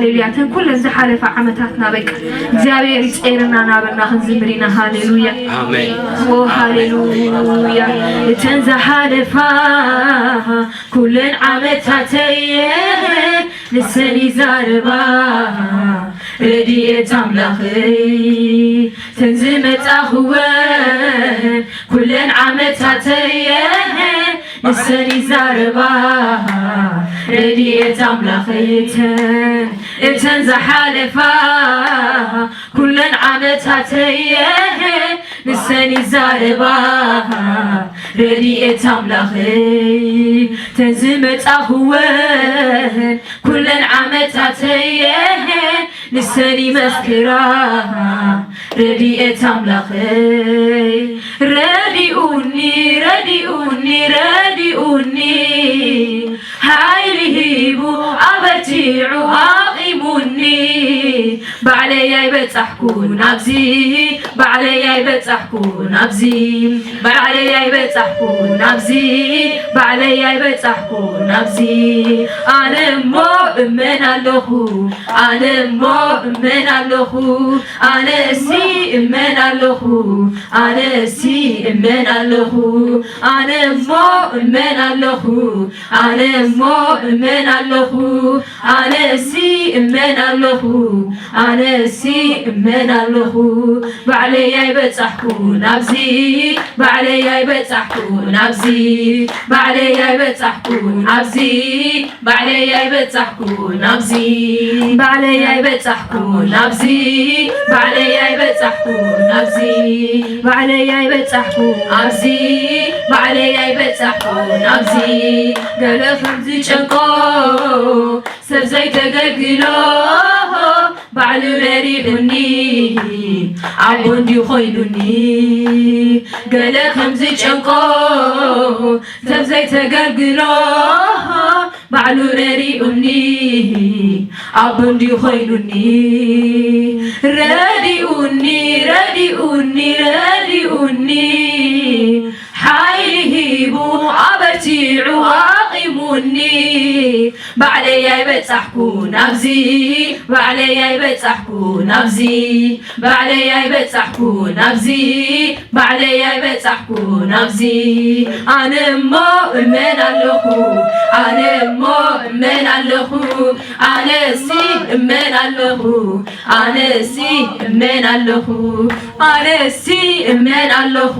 ሃሌሉያ። እተን ኩለን ዝሓለፋ ዓመታትና በቃ እግዚኣብሔር ይጸይርና ናበልና ክንዝምር ኢና። ሃሌሉያ። ኣሜን። ኦ ሃሌሉያ። እተን ዝሓለፋ ኩለን ዓመታተየ ንሰን ይዛረባ ረድኤት ኣምላኸይ። እተን ዝመጻኹወን ኩለን ዓመታተየ ንሰን ይዛረባ ረድኤት ኣምላኸይ። እተን እተን ዝሓለፋ ኩለን ዓመታተየ ንሰን ይዛረባ ረድኤት ኣምላኸይ። እተን ዝመጻኹወን ኩለን ዓመታተየ ንሰን ይመስክራ ረድኤት ኣምላኸይ። ረዲኡኒ ረዲኡኒ ረዲኡኒ ሓይሊ ሂቡ ኣበርቲዑ ኣቒሙኒ። ባዕለይ ኣይበጻሕኩን ኣብዚ ባዕለይ ኣይበጻሕኩን ኣብዚ ባዕለይ ኣይበጻሕኩን ኣብዚ ባዕለይ ኣይበጻሕኩን ኣብዚ። ኣነ እሞ እመን ኣለኹ ኣነ እሞ እመን ኣለኹ ኣነሲ እመን ኣለኹ ኣነሲ እመን ኣለኹ ኣነ እሞ እመን ኣለኹ ኣነ እሞ እመን ኣለኹ ኣነሲ እመን ኣለኹ ኣነሲ እመን ኣለኹ። ባዕለይ ኣይበጻሕኩ ናብዚ ባዕለይ ኣይበጻሕኩ ናብዚ ባዕለይ ኣይበጻሕኩ ናብዚ ባዕለይ ኣይበጻሕኩ ናብዚ ባዕለይ ኣይበጻሕኩ ናብዚ ባዕለይ ኣይበጻሕኩ ናብዚ ባዕለይ ኣይበጻሕኩ ኣብዚ ባዕለይ ኣይበጻሕኩ ናብዚ። ገለ ከም ዝጨንቆ ሰብ ዘይተገልግሎ ባዕሉ መሪሑኒ ኣቦ እንዲ ኮይኑኒ። ገለ ከም ዝጨንቆ ሰብ ዘይተገልግሎ ባዕሉ ረዲኡኒ ኣቦ እንዲ ኮይኑኒ። ረዲኡኒ ረዲኡኒ ረዲኡኒ ሓይሊ ሂቡ ኣበርቲዑ ኣቒሙኒ። ባዕለይ ኣይበጻሕኩ ናብዚ ባዕለይ ኣይበጻሕኩ ናብዚ ባዕለይ ኣይበጻሕኩ ናብዚ ባዕለይ ኣይበጻሕኩ ናብዚ። ኣነ እሞ እመን ኣለኹ ኣነ እሞ እመን ኣለኹ ኣነሲ እመን ኣለኹ ኣነሲ እመን ኣለኹ ኣነሲ እመን ኣለኹ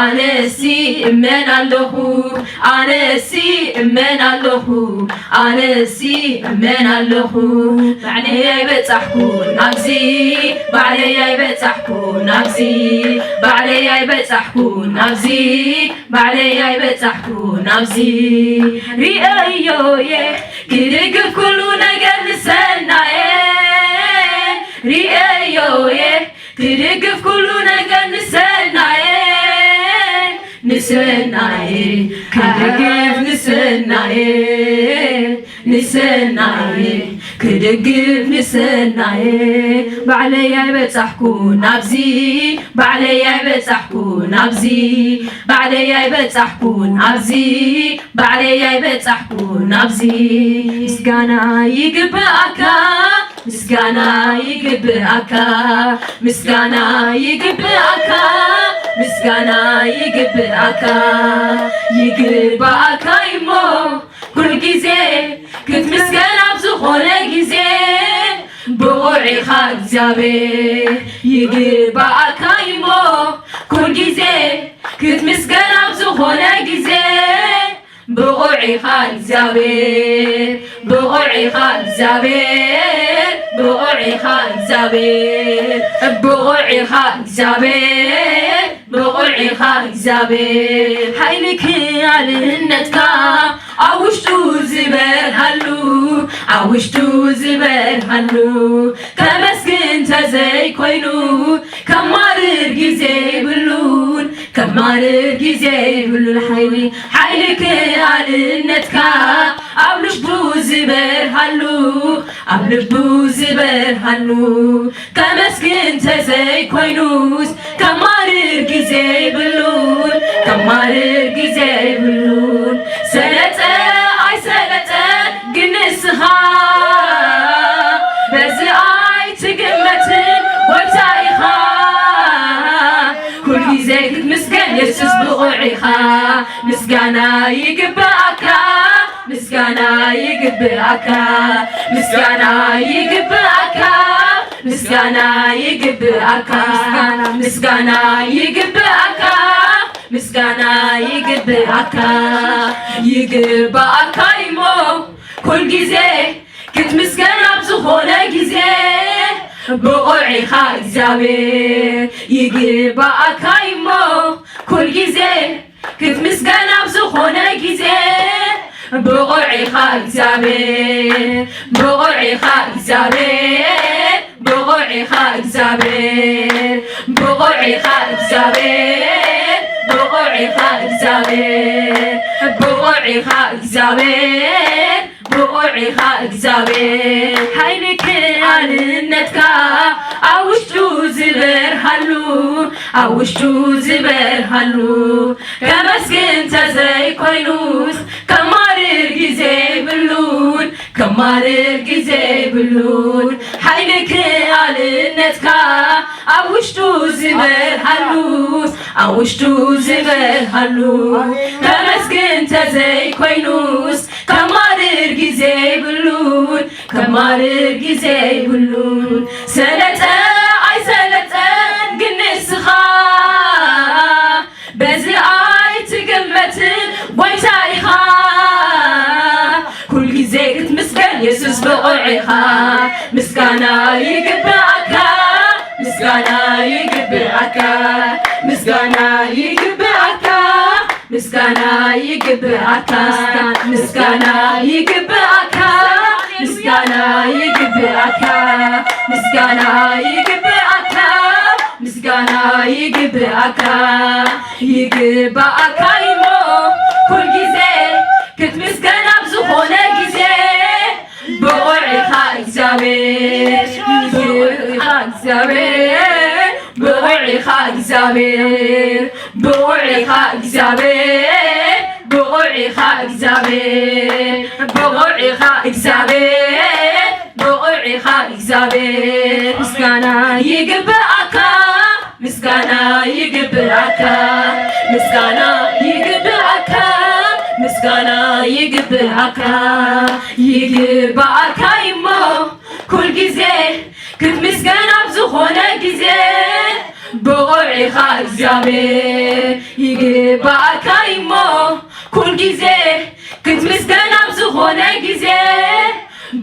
ኣነሲ እመን ኣለኹ ኣነሲ እመን ኣለኹ ኣነሲ እመን ኣለኹ። ባዕለይ ኣይበጻሕኩ ናብዚ ባዕለይ ኣይበጻሕኩ ናብዚ ባዕለይ ኣይበጻሕኩ ናብዚ ባዕለይ ኣይበጻሕኩ ናብዚ። ሪኤዮየ ክድግፍ ኩሉ ነገር ንሰናየ ሪኤዮየ ክድግፍ ኩሉ ነገር ንሰናየ ንሰናየ ክድግፍ ንሰናየ ንሰናየ ክድግፍ ንሰናየ። ባዕለይ ኣይበጻሕኩ ናብዚ ባዕለይ ኣይበጻሕኩ ናብዚ ባዕለይ ኣይበጻሕኩ ናብዚ ባዕለይ ኣይበጻሕኩ ናብዚ። ምስጋና ይግብኣካ ምስጋና ይግብኣካ ምስጋና ይግብኣካ ምስጋና ይግብኣካ ይግብኣካ እሞ ኩል ግዜ ክትምስገን ኣብ ዝኾነ ግዜ ብቑዕ ኢኻ እግዚኣብሔር ይግብኣካ እሞ ኩል ግዜ ክትምስገን ኣብ ዝኾነ ግዜ ብቑዕ ኢኻ እግዚኣብሔር ብቑዕ ኢኻ እግዚኣብሔር ብቑዕ ኢኻ እግዚኣብሔር ብቑዕ ኢኻ እግዚኣብሔር ብቑዕ ኢኻ እግዚኣብሔር ሓይሊ ክኣልነትካ ኣብ ውሽጡ ዝበርሃሉ ኣብ ውሽጡ ዝበርሃሉ ከመስግን ተዘይኮይኑ ከማርር ግዜ ይብሉን ከማርር ግዜ ይብሉን ሓይሊ ሓይሊ ክኣልነትካ ኣብ ልቡ ዝበርሃሉ ኣብ ልቡ ዝበርሃሉ ከመስግን ተዘይኮይኑስ ከማርር ግዜ ይብሉን ከማርር ግዜ ይብሉን ሰለጠ ኣይሰለጠ ግን ንስኻ ምስጋና ይግብኣካ፣ ምስጋና ይግብኣካ፣ ምስጋና ይግብኣካ፣ ምስጋና ይግብኣካ፣ ምስጋና ይግብኣካ፣ ምስጋና ይግብኣካ። ይግብኣካ እሞ ኩል ግዜ ክትምስገን ኣብ ዝኾነ ግዜ ብቑዕ ኢኻ እግዚኣብሔር። ይግብኣካ እሞ ኩል ግዜ ክትምስገን ኣብ ዝኾነ ግዜ ብቑዕ ኢኻ እግዚኣብሔር፣ ብቑዕ ኢኻ እግዚኣብሔር፣ ብቑዕ ኢኻ እግዚኣብሔር፣ ብቑዕ ኢኻ እግዚኣብሔር፣ ብቑዕ ኢኻ እግዚኣብሔር፣ ብቑዕ ኢኻ እግዚኣብሔር፣ ብቑዕ ኢኻ እግዚኣብሔር። ሓይሊ ክኣልነትካ ኣብ ውሽጡ ዝበርሃሉ፣ ኣብ ውሽጡ ዝበርሃሉ ከመስግን ተዘይኮይኑስ ከማርር ግዜ ይብሉን፣ ከማርር ግዜ ይብሉን። ሓይሊ ክኣልነትካ ኣብ ውሽጡ ዝበርሃሉስ፣ ኣብ ውሽጡ ዝበርሃሉ ከመስግን ተዘይኮይኑስ ከማርር ግዜ ይብሉን፣ ከማርር ግዜ ይብሉን። ሰለጠ ኣይሰለጠን ግን ንስኻ በዚ ኣይትግመትን ጎይታ ኢኻ። ኩል ግዜ ክትምስገን የሱስ ብቑዕ ኢኻ። ምስጋና ይግብኣካ፣ ምስጋና ይግብኣካ፣ ምስጋና ይግብኣካ፣ ምስጋና ይግብኣካ፣ ምስጋና ይግብኣካ፣ ምስጋና ይግብኣካ፣ ምስጋና ይግብኣካ፣ ምስጋና ይግብኣካ። ይግብኣካ እሞ ኩል ግዜ ክትምስገን ኣብ ዝኾነ ግዜ። ብቑዕ ኢኻ እግዚኣብሔር፣ ብቑዕ ኢኻ እግዚኣብሔር፣ ብቑዕ ኢኻ እግዚኣብሔር፣ ብቑዕ ኢኻ እግዚኣብሔር፣ ብቑዕ ኢኻ እግዚኣብሔር፣ ብቑዕ ኢኻ እግዚኣብሔር፣ ብቑዕ ኢኻ እግዚኣብሔር። ምስጋና ይግብኣካ፣ ምስጋና ይግብኣካ፣ ምስጋና ይግብኣካ፣ ምስጋና ይግብኣካ። ይግብኣካ እሞ ኩል ግዜ ክትምስገን ኣብ ዝኾነ ግዜ። ብቑዕ ኢኻ እግዚኣብሔር፣ ይግብኣካ እሞ ኩል ግዜ ክትምስገን ኣብ ዝኾነ ግዜ።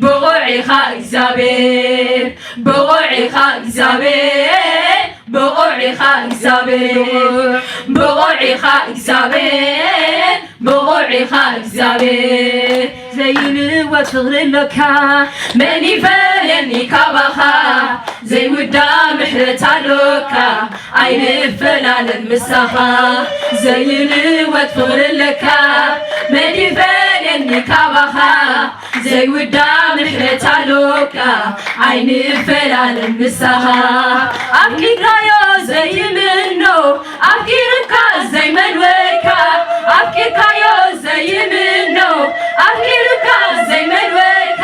ብቑዕ ኢኻ እግዚኣብሔር፣ ብቑዕ ኢኻ እግዚኣብሔር፣ ብቑዕ ኢኻ እግዚኣብሔር፣ ብቑዕ ኢኻ እግዚኣብሔር፣ ብቑዕ ኢኻ እግዚኣብሔር። ዘይልወጥ ፍቕሪ ኣሎካ፣ መን ይፈልየኒ ካባኻ? ዘይውዳእ ምሕረት ኣሎካ፣ ኣይንፈላለን ምሳኻ። ዘይልወጥ ፍቕሪ ኣለካ፣ መን ይፈልየኒ ካባኻ? ዘይውዳእ ምሕረት ኣሎካ፣ ኣይንፈላለን ምሳኻ። ኣፍቂርካዮ ዘይምኖ፣ ኣፍቂርካ ዘይመንወካ፣ ኣፍቂርካዮ ዘይምኖ፣ ኣፍቂርካ ዘይመንወካ፣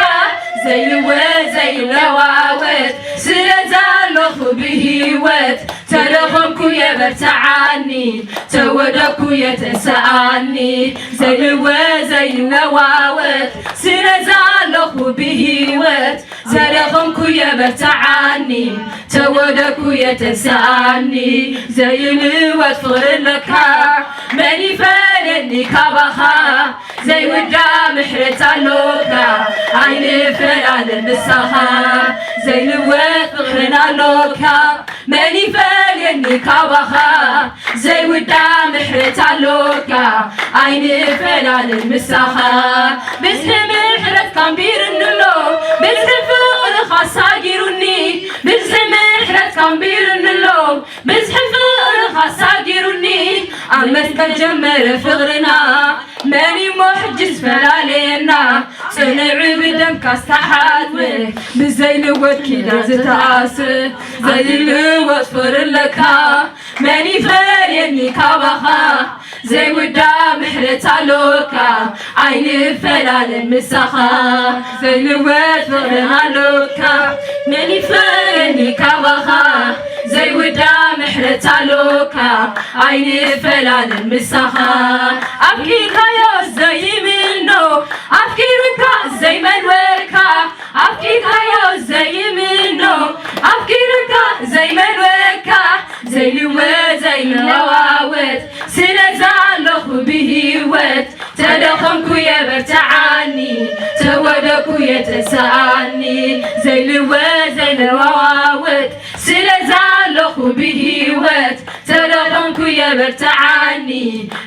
ዘይልወጥ ዘይለዋወጥ፣ ስለ ዘለኹ ብህይወት፣ ተደኸምኩ የበርትዓኒ፣ ተወደኩ የተንስኣኒ። ዘይልወጥ ዘይለዋወጥ፣ ስለ ዘለኹ ብህይወት፣ ተደኸምኩ የበርትዓኒ፣ ተወደኩ የተንስኣኒ። ዘይልወጥ ፍቕሪ ኣለካ፣ መን ይፈልየኒ ካባኻ? ዘይውዳእ ምሕረት ኣሎካ፣ ኣይንፈላለን ምሳኻ። ዘይልወጥ ፍቕርን ኣሎካ፣ መን ይፈልየኒ ካባኻ? ዘይውዳእ ምሕረት ኣሎካ፣ ኣይንፈላለን ምሳኻ። ብዝሒ ምሕረትካ ኣንቢሩኒ ኣሎ፣ ብዝሒ ፍቕርኻ ኣሳጊሩኒ። ብዝሒ ምሕረትካ ኣንቢሩኒ ኣሎ፣ ብዝሒ ፍቕርኻ ኣሳጊሩኒ። ኣብ መስቀል ጀመረ ፍቕርና፣ መን እሞ ሕጂ ዝፈላለየና? ጽኑዕ ብደምካ ዝተሓጽበ፣ ብዘይልወጥ ኪዳን ዝተኣስረ፣ ዘይልወጥ ፍቕሪ ኣለካ፣ መን ይፈልየኒ ካባኻ? ዘይውዳእ ምሕረት ኣሎካ፣ ኣይንፈላለን ምሳኻ። ዘይልወጥ ፍቕሪ ኣሎካ፣ መን ይፈልየኒ ካባኻ? ዘይውዳእ ምሕረት ኣሎካ ኣይንፈላለን ምሳኻ ኣፍቂርካዮ ዘይምኖ ኣፍቂርካ ዘይመልወካ ኣፍቂርካዮ ዘይምኖ ኣፍቂርካ ዘይመልወካ ዘይልወ ዘይለዋወጥ ስለዛ ኣለኹ ብህይወት ተደኸምኩ የበርትዓኒ ተወደኩ የተንስኣኒ ዘይልወ ዘይለዋወጥ ስለዛ ኣለኹ ብህይወት ተደኸምኩ የበርትዓኒ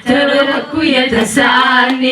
ተወደኩ የተንስኣኒ